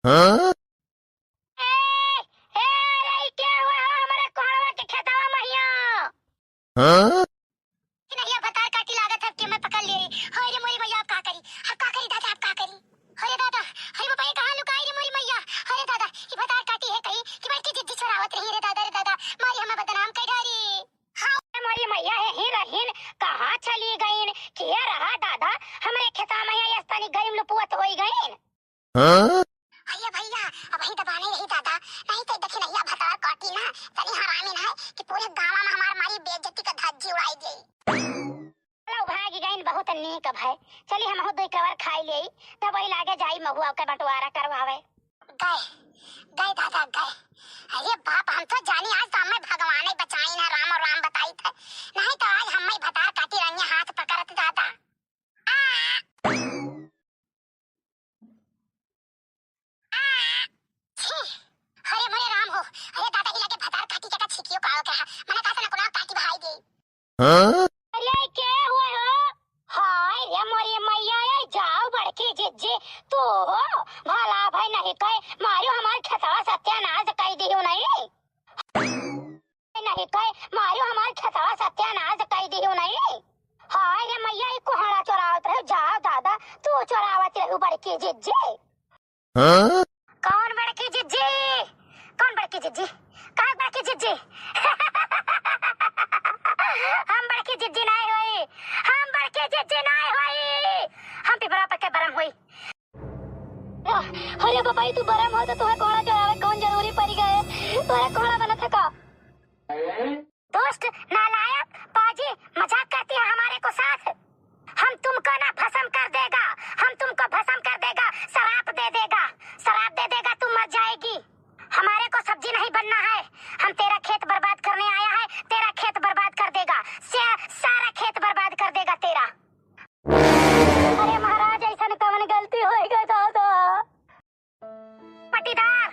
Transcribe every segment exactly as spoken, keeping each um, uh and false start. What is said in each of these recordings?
हाँ? ए, ए, अरे, ई के हुआ हो हमरे कोहड़वा के खेतवा महिया? हाँ? कि नहीं, अब भतार काटी लागत है कि मैं पकड़ ले रे। हाय रे मोरी मैया, अब का करी? अब का करी दादा, अब का करी? अरे दादा, अरे बाबा, ये कहाँ लुकाई रे मोरी मैया? अरे दादा, ये भतार काटी है कहीं कि बड़की जिज्जी छोरावत रही रे दादा, रे दादा, मारी हमें बदनाम कर डारी। हाँ, मोरी मैया है ही रहीन, कहाँ चली गईन? किया रहा दादा, हमरे खेता में है, यस तनी गरीब लुपुअत होई गईन। हाँ? अरे भैया, अब ही दबाने रही दादा, नहीं तो देखी नहीं भतार काटी ना, तनी हरामी ना है कि पूरे गाँव में हमार मारी बेइज्जती का धज्जी उड़ाई दे। चलो भाग गईन, बहुत नीक भाई, चली हम दो कवर खाई ले, तब वही लागे जाई महुआ के बंटवारा करवावे। गए, गए दादा गए। अरे बाप, हम तो जानी आज तो हमें भगवान ही बचाई ना, राम और राम बताई थे, नहीं तो आज हमें भतार काटी रंगे हाथ पकड़त दादा। आ! आ! छी! अरे मोरे राम हो, अरे दादा ही लगे भतार काटी के का छिकियो काढ़त रहा, मने कहा से ना कुनाव काटी बहाई दे। हाँ? अरे के हुए हो? हाय रे मोरी मैया, ए जाओ बड़की जिज्जी, तू हो भला भाई नहीं कहे, मारियो हमार खेतवा सत्यानाश कई दियो नहीं। नहीं कहे, मारियो हमार खेतवा सत्यानाश कई दियो नहीं। हाय रे मैया, ई कोहड़ा चोरावत रहे, जाओ दादा, तू चोरावत रहू बड़की जिज्जी। हाँ? कौन बड़की जिज्जी? कौन बड़की जिज्जी? कहाँ बड़की जिज्जी? हम बड़की जिज्जी नाय होई, हम बड़की जिज्जी नाय होई, हम पिपरा पे के बरम होई। अरे बाबा, ई तू बरम हो तो तुम्हें कोहड़ा चढ़ावे कौन जरूरी पड़ी गए? तुम्हारा कोहड़ा बनत है का? दुष्ट, नालायक, पाजी, मजाक करती है हमारे को साथ। हम तुमको ना भस्म कर देगा, हम तुमको भस्म कर देगा, श्राप दे देगा, श्राप दे देगा, तू मर जाएगी। हमारे को सब्जी नहीं बनना है, हम तेरा खेत बर्बाद करने आया है, तेरा खेत बर्बाद कर देगा, से-, सारा खेत बर्बाद कर देगा तेरा। अरे महाराज, ऐसन कवन गलती होएगा दादा? पटीदार,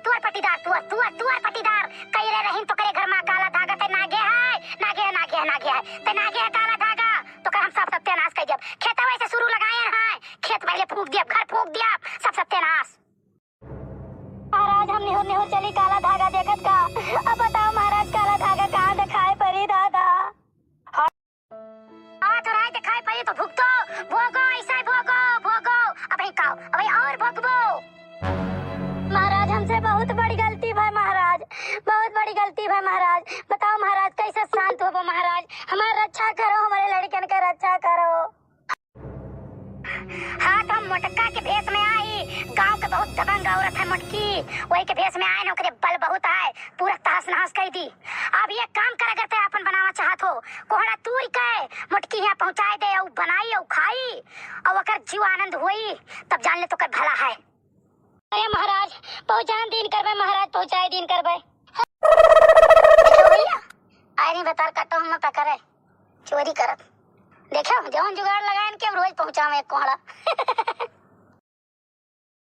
तुअर पटीदार, तुअर, तुअर, तुअर पटीदार, कइले रहिन तोकरे घर मा काला धागा, ते नागे है, नागे है, नागे है, नागे है, ते नागे है काला धागा, तोकर हम सब सत्यानाश कइ दियब। खेतवे से शुरू लगाए हैं, खेत पहिले फूँक दियब, घर फूँक दियब, सब सत्यानाश। महाराज, हम निहुर निहुर चली काला धागा देखत का। अब बताओ महाराज, काला धागा कहाँ देखाई पड़ी दादा? हाँ, तो राय देखाई पड़ी तो भुगतो, भोगो, ऐसा ही भोगो, भोगो, अबे काओ, अबे और भोगबो। महाराज, हमसे बहुत बड़ी गलती भय महाराज, बहुत बड़ी गलती भय महाराज। बताओ महाराज, कैसे शांत होबो महाराज? हमार रक्षा करो, हमारे लड़कन के रक्षा करो। हाँ, तो हम मोटका के भेष में आई, गाँव के बहुत दबंग औरत है मोटकी, वही के भेष में आए ना, ओकरे बल बहुत है, पूरा तहस नहस कइ दी। अब ये काम कर, अगर ते आपन बनावा चाहत हो, कोहड़ा तूर के मोटकी यहाँ पहुँचाए दे, अउ बनाई, अउ खाई, अउ ओकर जीव आनंद होई, तब जान ले तोकर भला है। अरे महाराज, पहुँचाए दिन करबे महाराज, पहुँचाए दिन करबे। भैया, आए नहीं भतार काटो हम पकड़े। चोरी करत। देखो, जौन जुगाड़ लगाएन के हम रोज पहुँचावे एक कोहड़ा।